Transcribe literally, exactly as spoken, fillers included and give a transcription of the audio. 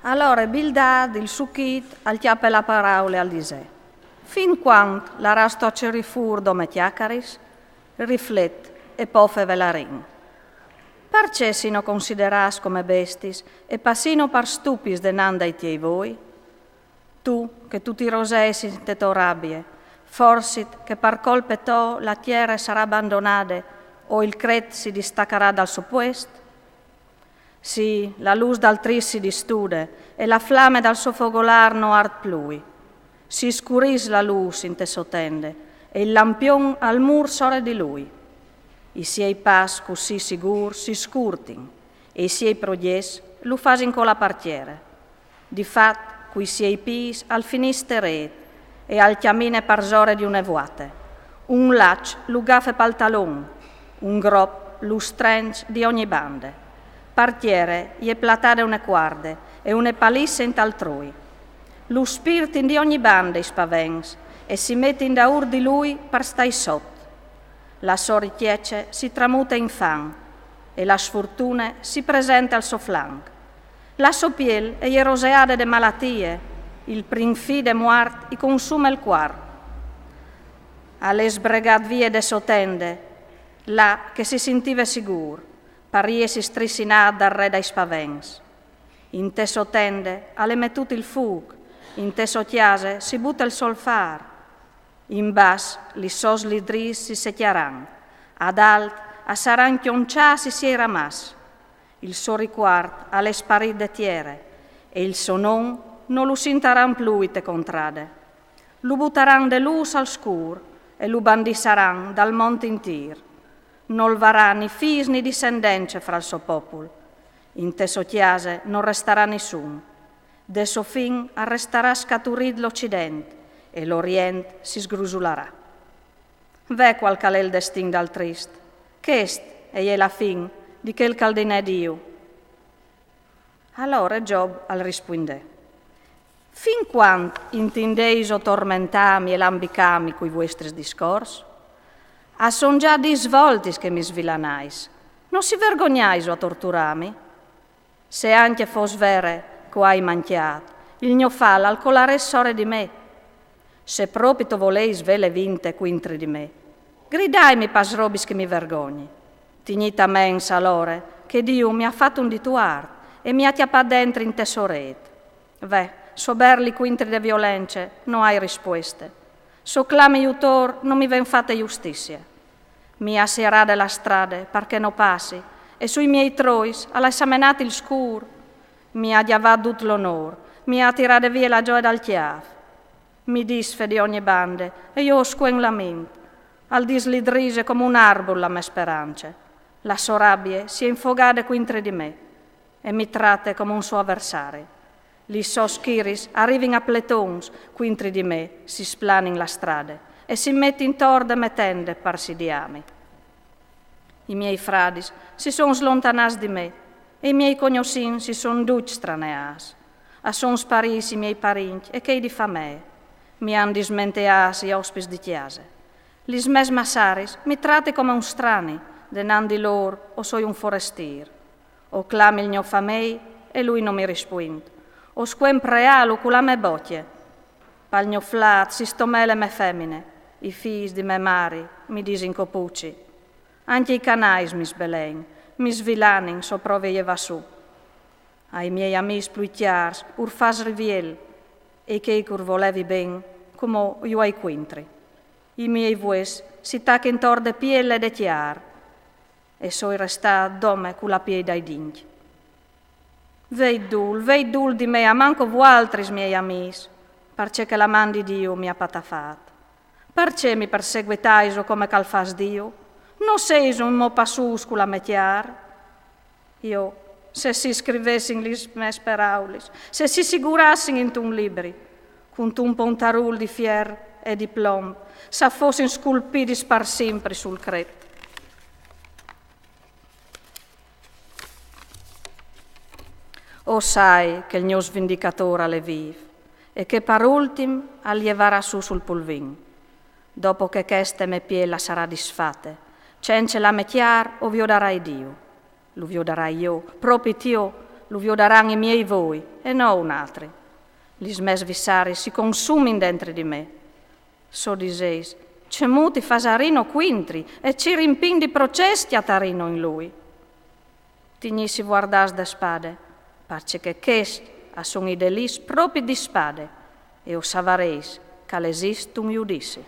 Alore Bildad, il suchit, al cjape la paraule, al dise: «Fin quand laràs to a cirî fûr dome cjacaris? Riflet e po fevelarìn. Parcè sino considerâts come bestis e passino par stupis denant dai tiei voi? Tu, che tu ti roseis inte tô rabie, forsit che par colpe tô la tiere sarà bandonade o il cret si distacarà dal so puest?» Sì, la lûs dal trist si distude e la flame dal so fogolâr no ard plui. Si scurìs la lûs inte sô tende e il lampion al mûr sore di lui. I siei pas cussì sigûr si scurtin e i siei progjets lu fasin colâ par tiere. Di fat, cui siei pîts al finìs te rêt e al cjamine parsore di une vuate. Un laç lu gafe pal talon, un grop lu strenç di ogni bande. Par tiere i è platade une cuarde e une palisse intal troi. Lu spirtin di ogni bande i spavents e si metin daûr di lui par stâi sot. La sô richece si tramute in fan e la sfortune si presente al so flanc. La sô piel e je roseade de malatie, il prin fi de muart i consume il cuarp. Al è sbregât vie de sô tende, là che si sintive sigûr, par jessi strissinât dal re dai spavents. Inte sô tende al è metût il fûc, inte sô cjase si bute il solfâr. In bas lis sôs lidrîs si secjaran, ad alt a saran cjonçâts i siei ramaçs. Il so ricuart al è sparît de tiere e il so non no lu sintaran plui te contrade. Lu butaran de lûs al scûr e lu bandissaran dal mont intîr. Nol varà ni fîs ni dissendence fra il so popul. Inte sô cjase nol restarà nissun. De sô fin al restarà scaturît l'Ocident e l'Orient si sgrusularà. Ve cuâl che al è il destin dal trist. Chest e je la fin di chel che al dinè Diu. Alore Job al rispuindè: Fin quand intindêso tormentâmi e lambicâmi cui vuestris discors? A son za dîs voltis che mi svilanais. No si vergognaiso a torturâmi? Se ancje fos vere che o ai mancjât, il gno fal al colarès sore di me. Se propit o volês vêle vinte cuintri di me, gridaimi pas robis che mi vergogni. Tignît a ments alore che Diu mi à fat un dituart e mi à cjapât dentri inte sô rêt. Ve, se o berli cuintri de violence, no ai rispueste. Se o clami jutor, no mi ven fate justizie. Mi à sierade la strade par che no passi, e sui miei trois al à semenât il scûr. Mi à gjavât dut l'onôr, mi à tirade vie la gjoie dal cjâf. Mi disfe di ogni bande, e jo o scuen la mint. Al dislidrise come un arbul la mê sperance. La sô rabie si è infogade cuintri di me e mi trate come un so aversari. Lis sôs chiris a rivin a pletons cuintri di me, si splanin la strade e si metin tor de mê tende par sidiâmi. I miei fradis si son slontanâts di me e i miei cognossins si son ducj straneâts. A son sparîts i miei parincj e chei di famee. Mi àn dismenteâts i ospits di cjase. Lis mês massaris mi trate come un strani, denant di lôr o soi un forestîr. O clami il gno famei e lui no mi rispuint. O scuen preâlu cu la mê bocje. Pal gno flât si stomele mê femine, i fîs di mê mari mi disin copuci. Ancje i canais mi sbelein, mi svilanin se o provi a jevâ sù. Ai miei amîs plui cjârs ur fâs riviel, e chei che ur volevi ben, cumò ju ai cuintri. I miei vues si tachin tor de piel e de cjâr, e soi restât dome cu la piei dai dincj. Vêt dûl, vêt dûl di me, almancul vualtris miei amîs, parcè che la man di Diu mi à patafât. Parcè mi perseguitaiso come che al fâs Diu? No sêso inmò passûts cu la mê cjâr? Jo, se si scrivessin lis mês peraulis, se si sigurassin intun libri, cuntun pontarûl di fier e di plomb, se a fossin sculpidis par simpri sul cret. O sai che il gno svindicatôr al è vîf e che par ultim al jevarà sù sul pulvin. Dopo che cheste mê piel la sarà disfate, cence la mê cjâr o viodarai Diu. Lu viodarai jo, propit jo, Lu viodaran i miei voi e no un altri. Lis mes vissaris si consumin dentri di me. So diseis, cemût i fasarino cuintri e ci rimpin di procès cjatarino in lui. Tignìsi vuardâts de spade, parcè che chescj a son i delits propit di spade, e o savareis che al esist un judizi.